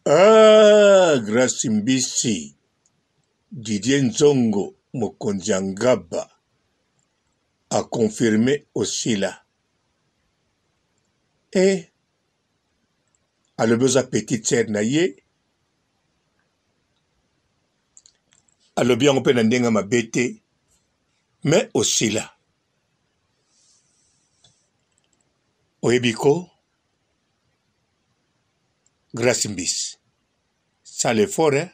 Ah Grace Mbisi, Didier Nzongo mokonzi ya Ngaba a confirme osila. Eh alobi oza petite sœur na ye, alobi yango mpe na ndenge mabe te, mais osila. Oyebi ko Grace Mbisi sala effort hein?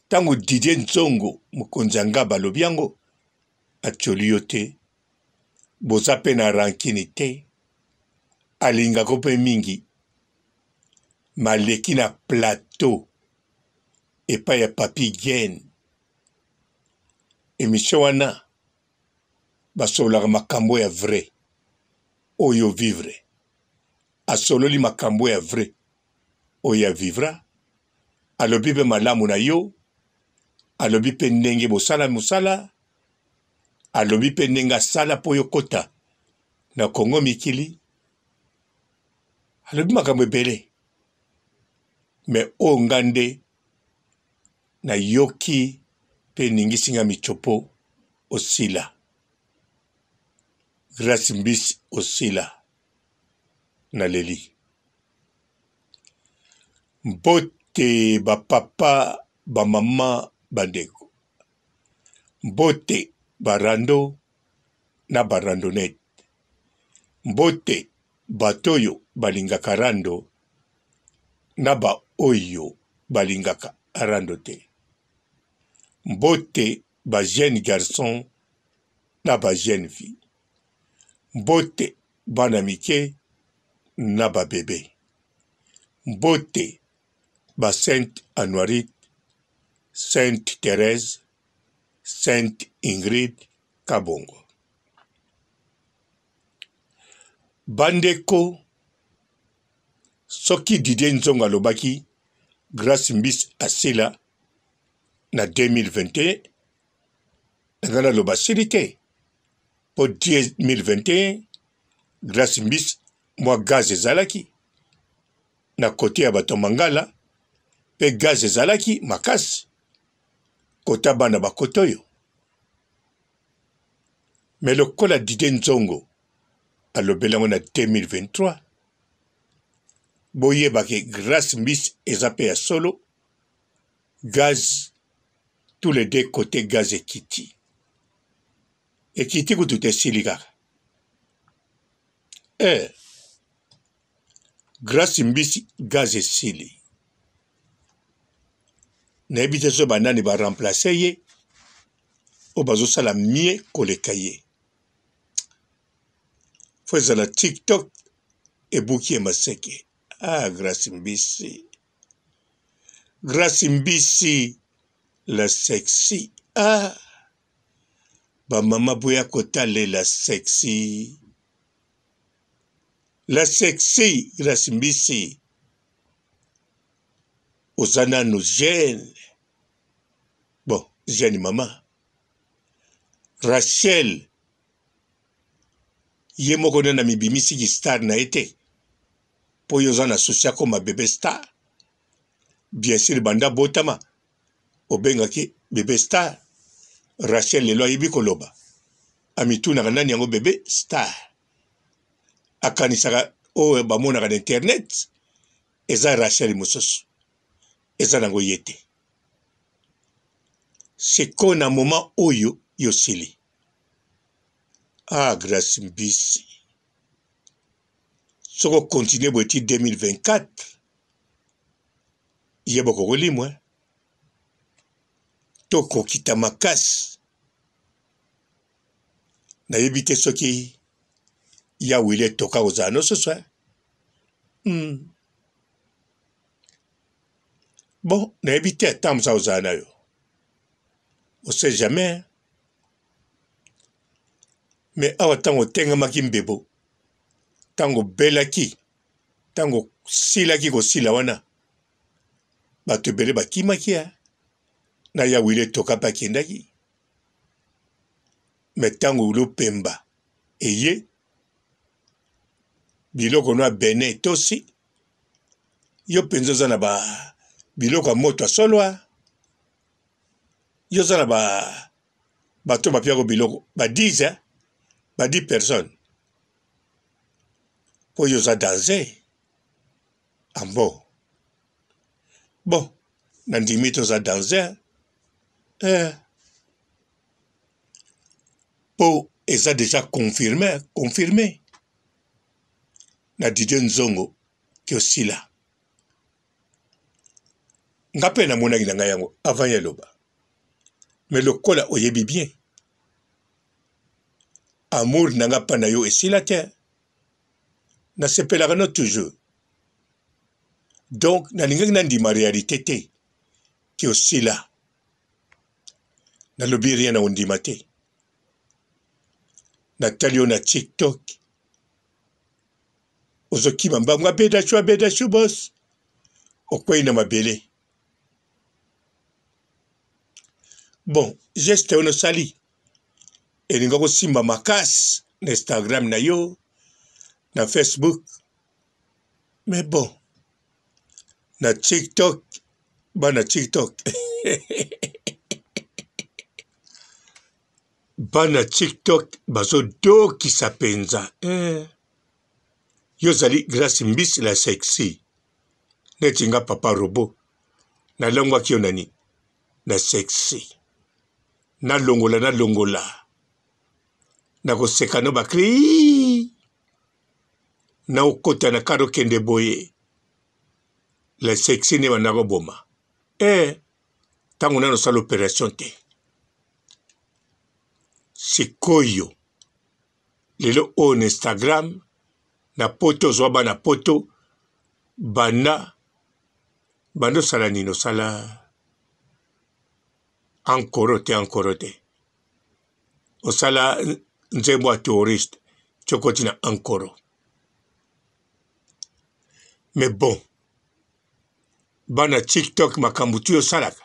Tango Didier Nzongo mokonzi ya ngaba alobi yango atioli yo te, boza pe na rancune te, alingako pe mingi maleki na plateau epai ya Papy Gene emission wana basololaka makambo ya vrai oyo vivre asololi makambo ya vrai oyo ya vivra alobi mpe malamu na yo alobi mpe ndenge bosala mosala alobi mpe ndenge asala mpo yo kota na Congo mikili alobi makambo ebele me oyo nga nde nayoki mpe eningisi nga michopo osila Grace Mbisi osila naleli. Mbote ba papa ba mama ba ndeko mbote ba rando na ba randonnette mbote bato oyo balingaka rando na ba oyo balingaka rando te mbote ba jeune garçon na ba jeune fille mbote bana mike na ba bebe mbote ba sainte Anuarite, sainte Therèse, sainte Ingrid Kabongo. Bandeko, soki Didier Nzongo alobaki Grace Mbisi asila na 2021, nanga naloba asili te mpo 2021 Grace Mbisi mwa gaz ezalaki na kote ya bato ya mangala mpe gaz ezalaki makasi kota bana bakote oyo me lokola Didier Nzongo alobeli yango na 2023 boyeba ke Grace Mbisi eza mpe ya solo gaz tous les deux côtés gaz ekiti ekiti kutu te esili kaka eh Grace Mbisi gaz esili nayebi te soki banani ba remplacer ye oyo bazosala mieux koleka ye fo ezala tiktok ebuki ye maseke ah Grace Mbisi Grace Mbisi la sexy ah ba mama boya kotalela sexy la sexy Grace Mbisi oza nanu jeune bon jeune mama Rachel ye moko nde na mibimisi ki star na ye te mpo yo oza na souci akoma bebe star bien sûr banda botama obengaki bebe star Rachel lelo ayebi koloba amitunaka nani yango bebe star akanisaka oyo bamonaka na internet eza Rachel mosusu eza nango ye te sikoyo na moment oyo yosili ah Grace Mbisi soki okontinue boye ti 2024 ye bokokolimwa to kokita makasi nayebi te soki ya wili etoka kozala no susu eh? Bon nayebi te ata mosa kozala na yo on sait jamais mais awa ntango otengamaki mbebo ntango obelaki ntango osilaki kosila wana bato ebele bakimaki ya na ya wili etoka mpe akendaki me ntango lopemba eye biloko no ya bene etosi. Yo mpenza oza na ba biloko ya moto ya solo yo oza na ba bato bapiako biloko ba 10 ba 10 personnes mpo yo oza danger ambo bon nandimi toza danger eh. Mpo eza deja confirme confirme na Didier Nzongo ke osila. Nga mpe namonaki na ngai yango avant ye aloba. Mais lokola oyebi bien amour na nga mpa na yo esila te, nasepelaka no toujours. Donc nalingaki nandima realite te ke osila. Nalobi rien na ondima te. Natali yo na TikTok ozokima mbangu abeda shu abeda shu boss okwei na mabele. Bon geste wana osali elinga kosimba makasi na Instagram na yo na Facebook mais bon na TikTok bana TikTok bana TikTok bazodokisa mpenza eh. Yo ozali Grace Mbisi la sexy neti nga papa robot nalongwaki yo nani na sexy nalongola nalongola nakoseka no bakri na okota na kar okende boye la sexy nde banda koboma eh ntango nano osala operation te sikoyo lelo oyo na Instagram na poto ozwa bana poto banda banda osala nini osala ankoro te ankoro te osala nzembo ya touriste cokoti na ankoro mais bon bana tiktok makambo ti osalaka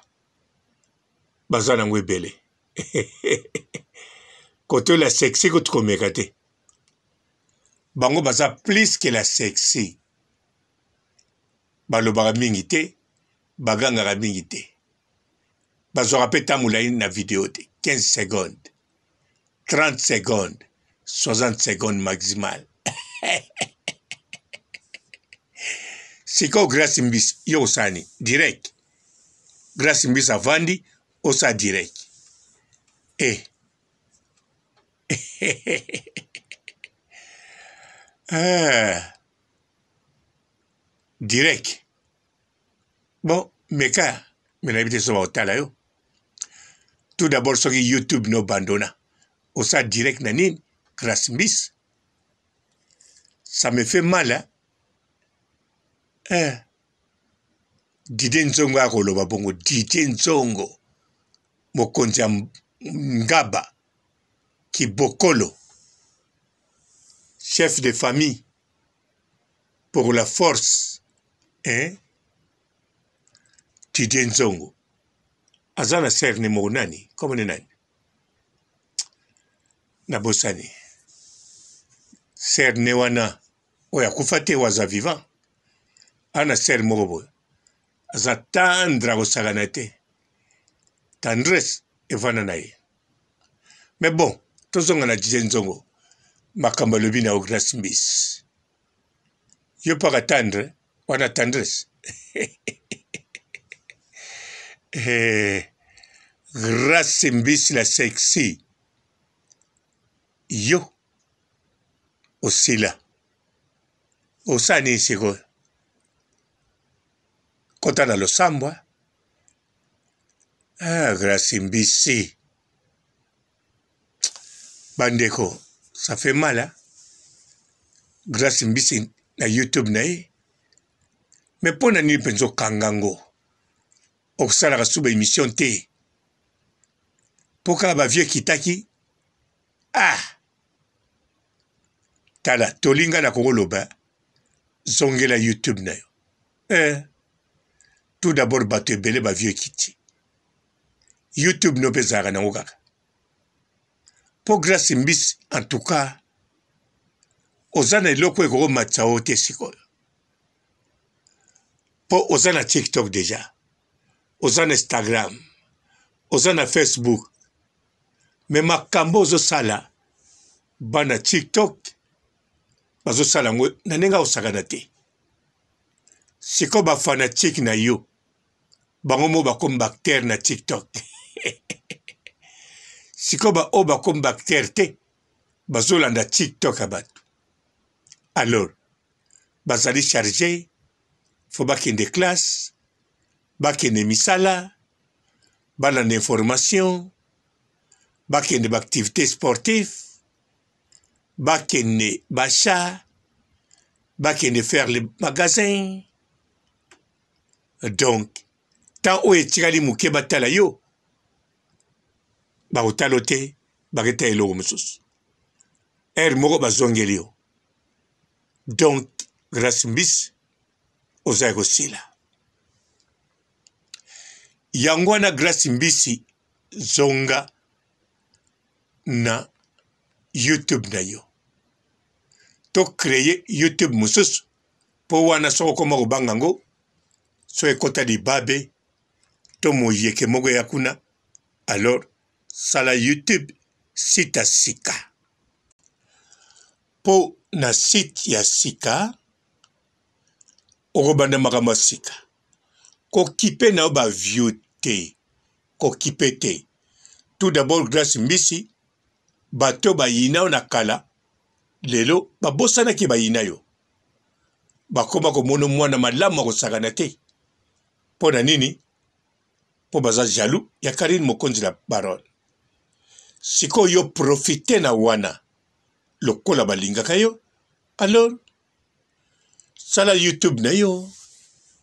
baza nango ebele kote la sexy kutu komeka te bango baza plus que la sexy balobaka mingi te bagangaka mingi te bazwaka mpe ntango molai na video te 15 seconde 30 seconde 60 seconde maximal sikoyo grace mbisi yo osani direct grace mbisi avandi osa direct eh. ah. Direct bon meka me nayebi te soki bakotala yo tout d'abord soki youtube no bandona osa direct na nini grace mbis ça me fait mal hein? eh. Didier Nzongo akoloba bongo Didier Nzongo mokonzi ya ngaba kibokolo chef de famille pour la force hein? Didier Nzongo aza na sœur ne moko nani kombo ne nani nabosani sœur ne wana oyo akufa te oyo aza vivant ana sœur moko boye aza tendre akosakana te tendresse evanda na ye mais bon tozonga na Didier Nzongo makambo alobi na yo Grace Mbisi yo paka tendre wana tendresse eh, Grace Mbisi la sexy yo osila osala nini sikoyo kota na losambo ah, Grace Mbisi bandeko ça fait mal hein? Grace Mbisi na YouTube na ye mais mpo na nini mpenza okanga ngo okosalaka su ba émission te mpo kaka ba vieux ekitaki ah tala tolinga na kokoloba zongela youtube na yo eh. tout d'abord bato ebele ba vieux ekiti youtube no mpe ezalaka nango kaka mpo grace mbisi en tout cas oza na eloko ekokomatisa yo te sikoyo. Mpo oza na TikTok deja, oza na Instagram, oza na Facebook, me makambo ozosala bana TikTok bazosala yango na ndenge akosakana te. Sikoyo ba fanatique na yo bango moko bakomi ba acteur na TikTok. Sikoyo ba oyo bakomi ba acteur te bazolanda TikTok ya bato. Alors bazali charge fo bakende classe, bakende misala, balanda information, bakende ba activité sportive, bakende bachat, bakende faire le magasin. Donc temps oyo etikali moke batala yo, bakotala yo te, baketa eloko mosusu. Heure moko bazongeli yo. Donc Grace Mbisi oza ya kosila. Yango wana Grace Mbisi zonga na YouTube na yo. To créer YouTube mosusu mpo wana soki okoma kobanga yango soki ekota libabe to moyeke moko ya kuna alors sala YouTube site ya sika. Mpo na site ya sika okobanda makambo ya sika. Kokipe na yo ba view te, kokipe te. Tout d'abord Grace Mbisi, bato bayina yo na kala, lelo babosanaki bayina yo. Bakoma komona mwana malamu akosakana te. Mpo na nini? Mpo baza jaloux ya Carine Mokonzi la baronne. Sikoyo yo profite na wana lokola balingaka yo alors sala youtube na yo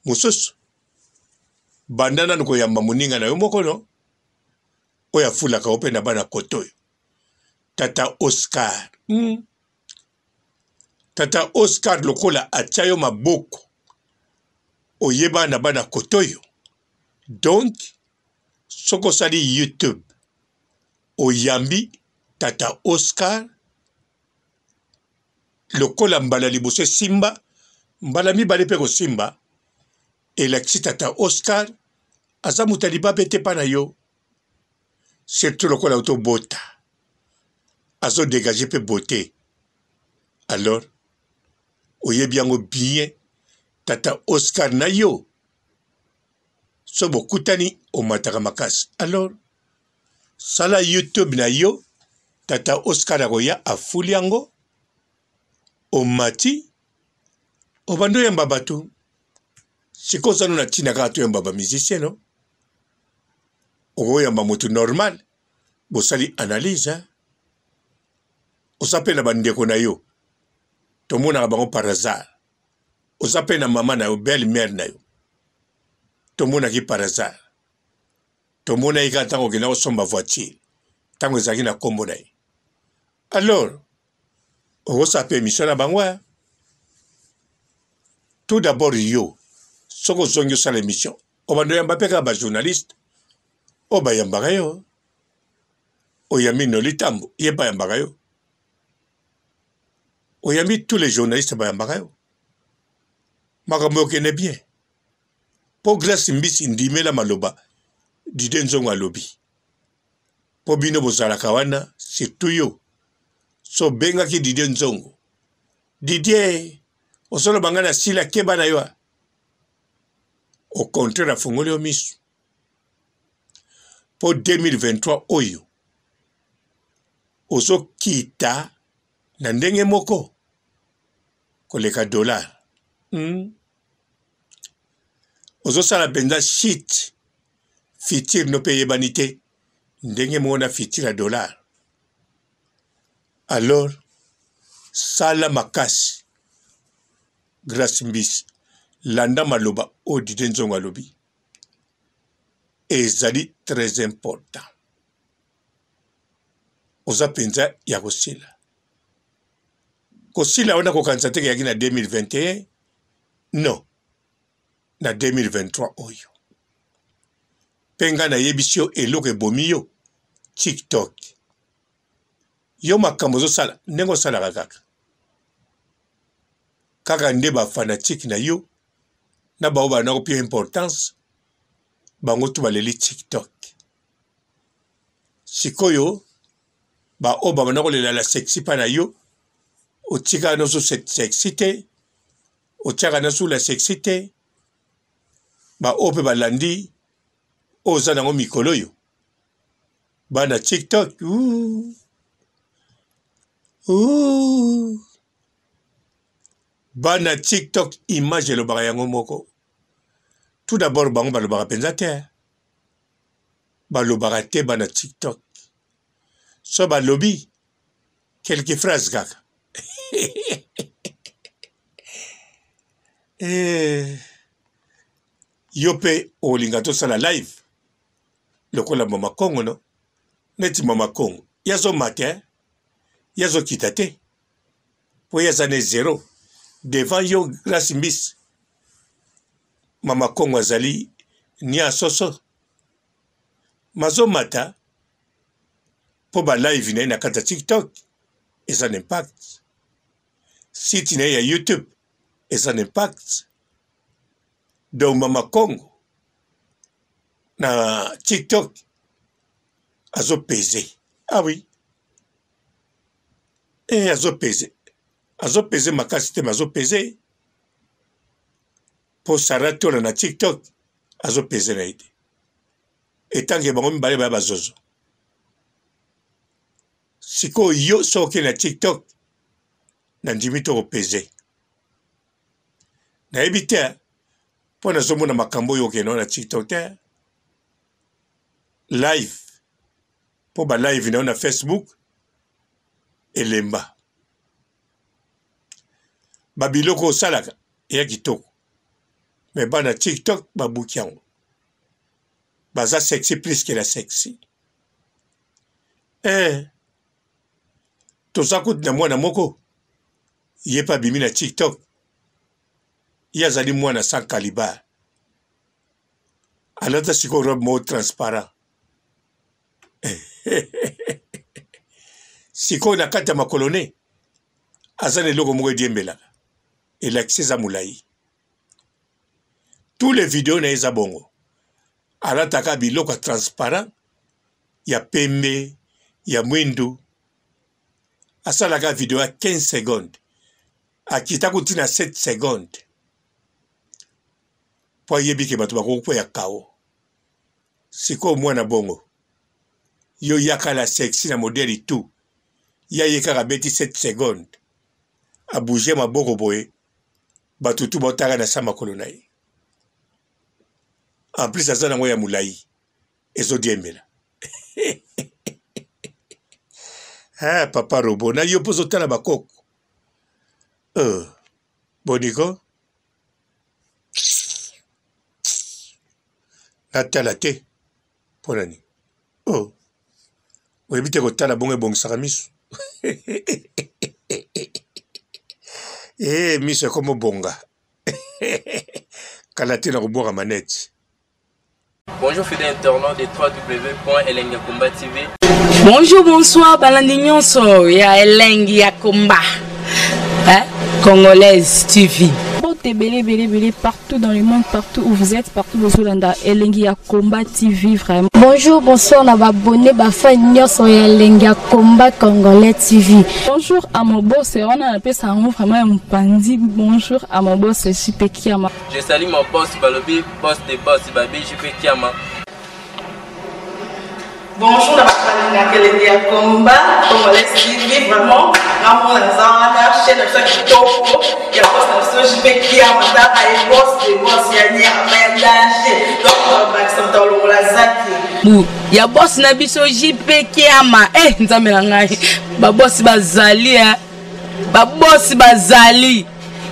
mosusu banda nanu koyamba moninga na yo moko no oyo afulaka yo mpe na bana koto oyo tata oscar Tata Oscar lokola atia yo maboko oyeba na bana kotoyo donc soki osali youtube oyambi tata Oscar lokola mbala liboso esimba mbala mibale mpe kosimba elakisi tata Oscar aza moto ya libabe te mpa na yo surtout lokola otobota azo degage mpe beaute alors oyebi yango bien tata Oscar na yo so bokutani omataka makasi alors sala youtube na yo tata Oscar akoya afuli yango omati obandi oyamba bato sikoyo oza no na ntina kaka toyamba ba musicien no okoyamba moto normal bosali analyse hein? Oza pe na ba ndeko na yo tomonaka bango par hasard oza pe na mama na yo belle mère na yo tomonaki par hasard tomonaki kaka ntango okenda kosomba voiture ntango ezalaki na nkombo na ye alors okosala mpe émission na bango hein? Tout d'abord yo soki ozongi osala émission obanda oyamba mpe kaka bajournaliste oyo bayambaka yo oyambi Noli Tambo ye mpe ayambaka yo oyambi tous les journalistes bayambaka yo makambo okende bien mpo Grace Mbisi ndimela maloba Dide Nzongo alobi mpo bino bozalaka wana surtout yo so obengaki Dide Nzongo Didier ozoloba ngai na sila keba na yo au contraire afongoli yo miso mpo 2023 oyo ozokita na ndenge moko koleka dollar Ozosala mpenza shit futur no mpe eyebani te ndenge moko na futur ya dollar alors sala makasi Grace Mbisi landa maloba oyo Didier Nzongo alobi ezali très important oza mpenza ya kosila kosila wana kokanisa te keyaki na 2021 non na 2023 oyo mpe ngai nayebisi yo eloko ebomi yo tiktok yo makambo ozosala ndenge osalaka kaka kaka nde bafanatike na yo. Na baoyo banda kopia importance, bango tu baleli TikTok. Sikoyo baoyo babanda kolela la sexy mpa na yo, otikaka nyonso sexy te, otiaka nyonso la sexy te. Baoyo mpe balandi oyo oza nango mikolo oyo, bana TikTok. Ouh. Ouh. Bana TikTok image elobaka yango moko. Tout d'abord bango balobaka mpenza te. Balobaka te bana TikTok. So balobi quelques phrases kaka. eh, yo mpe olinga tosala live lokola mama Kongo no? Neti mama Kongo ye azomata eh? Ye azokita te po ye aza ne zero devant yo Grace Mbisi. Mama Kongo azali nia soso mazomata po ba live na ye na kati ya TikTok eza na impact, site na ye ya YouTube eza na impact. Donc Mama Kongo na TikTok azo pese. Ah oui. Eh, azo pese. Azo pese makasi te, mais azo pese. Po Sarah Tola na TikTok azo pese na ye te. Etange bango mibale baya bazozo. Sikoyo yo soki okei na TikTok na ndimi to kopese. Nayebi te mpo nazomona makambo oyo okende na TikTok te. Live mpo ba live na yo na Facebook elemba. Ba biloko osalaka eya kitoko. Mais bana TikTok babuki yango. Baza sexy plus que la sexy. Eh, toza kutu na mwana moko ye mpe abimi na TikTok. Ye azali mwana sans calibre. Alata sikoyo robe moko transparent. Sikoyo na kati ya makolo ne aza na eloko moko ediembelaka, elakisi eza molai. Tous les videos na ye eza bongo, alataka biloko ya transparent ya pembe ya mwindu. Asalaka video ya 15 secondes, akita kuti na 7 secondes po ayebi ke bato bakokweya kao. Sikoyo mwana bongo yo yaka la sexy na modèle tout, ya ye kaka abeti 7 secondes, abouge maboko boye, bato tout baotaka na sa makolo na ye. En plus aza nango ya molai ezodiembela. Ah, papa robo na yo mpo ozotala bakoko boniko natala te mpo na nini? Oh, oyebi te kotala bongo ebongisaka miso. Eh, miso ekomi obonga. Kala te na kobwaka maneti. Bonjour fidèles internautes de www.elengiyakomba TV. Bonjour, bonsoir, balandi nyonso ya Elengi ya Komba. Hein? Congolaise TV. Mbote ebele ebele ebele partout dans le monde, partout où vous êtes, partout bozolanda Elengi ya Komba TV vraiment. Bonjour, bonsoir na ba abonné ba fan nyonso ya Elengi ya Komba Congolais TV. Bonjour à mon boss, wana napesa yango vraiment ya mopanzi. Bonjour à mon boss JP Kiama. Je salue mon boss balobi boss de boss babi JP Kiama. Bonjour na bato balingaka Elengi ya Komba Congolais TV, vraiment ngamona naza wana chaîne na biso ya kitoko ya boss na biso JP Kiama, tala ye boss de boss ya nyama ya danger, donc bakisa moto alongola zaki bu ya boss na biso JP Kiama. Eh, nzambe na ngai, ba boss bazali eh. Ba boss bazali.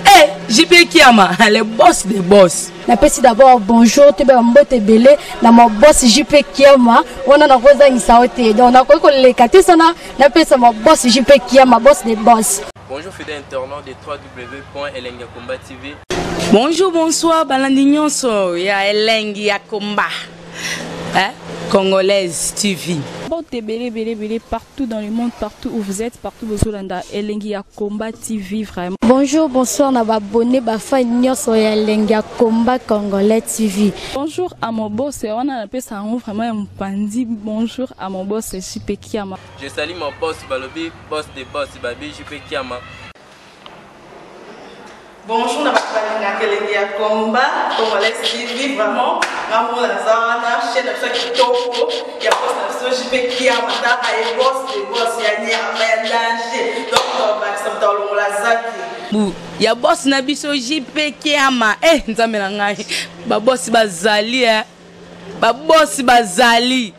Eh, JP Kiama, le boss des boss. Napesi d'abord bonjour toyeba ba mbote ebele na ma boss JP Kiama, wana nakozangisa yo te, donc nakoki koleka te sana napesa ma boss JP Kiama, boss des boss. Bonjour fidèles internautes de www.elengiyakomba TV. Bonjour, bonsoir, balandi nyonso ya Elengi ya Komba. Hein? Congolaise TV. Mbote ebele ebele ebele partout dans le monde, partout où vous êtes, partout bozolanda Elengi ya Combat TV vraiment. Bonjour, bonsoir na ba abonné ba fan nyonso ya Elengi ya Combat Congolais TV. Bonjour à mon boss, wana napesa yango vraiment ya mopanzi. Bonjour à mon boss JP Kiama. Je salue mon boss balobi boss de boss babi JP Kiama. Bonjour na bato balingaka elengi ya combat congolais TV, vraiment nga moko naza wana, chaîne na biso ya kitoko ya boss na biso JP Kiama, taka ye boss de boss ya nyama ya danger, donc tobakisa moto alongola zaki bu ya boss na biso JP Kiama. Eh, nzambe na ngai, babosi bazali, eh babosi bazali,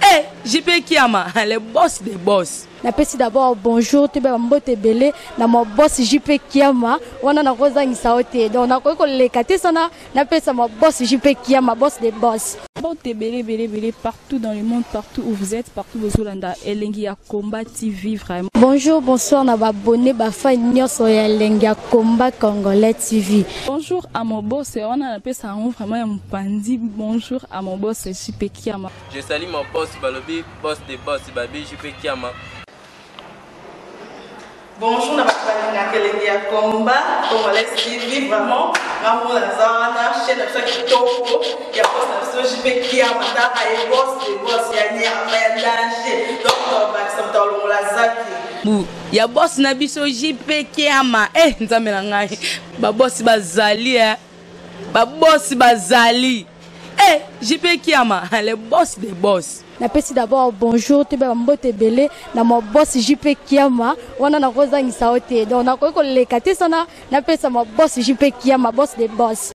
eh JP Kiama, le boss de boss. Napesi d'abord bonjour, toyeba bambote ebele na ma boss JP Kiama, wana nakozangisa yo te, donc nakoki koleka te sana napesa ma boss JP Kiama, boss de boss. Mbote ebele ebele ebele partout dans le monde, partout où vous êtes, partout bozolanda Elengi ya Combat TV vraiment. Bonjour, bonsoir na ba abonné ba fan nyonso ya Elengi ya Combat Congolais TV. Bonjour à mon boss, wana napesa yango vraiment ya mopanzi. Bonjour à mon boss JP Kiama. Je salue mon boss balobi boss de boss babi JP Kiama. Bonjour na bato balingaka elengi ya combat congolais TV, vraiment nga moko naza wana, chaîne na biso ya kitoko ya boss na biso JP Kiama, taka ye boss de boss ya nyama ya danger, donc tobakisa moto alongola zaki bu ya boss na biso JP Kiama. Eh, nzambe na ngai, babosi bazali, eh babosi bazali, eh JP Kiama, le boss de boss. Napesi d'abord bonjour, toyeba bambote ebele na ma boss JP Kiama, wana nakozangisa yo te, donc nakoki koleka te sana napesa ma boss JP Kiama, boss de boss.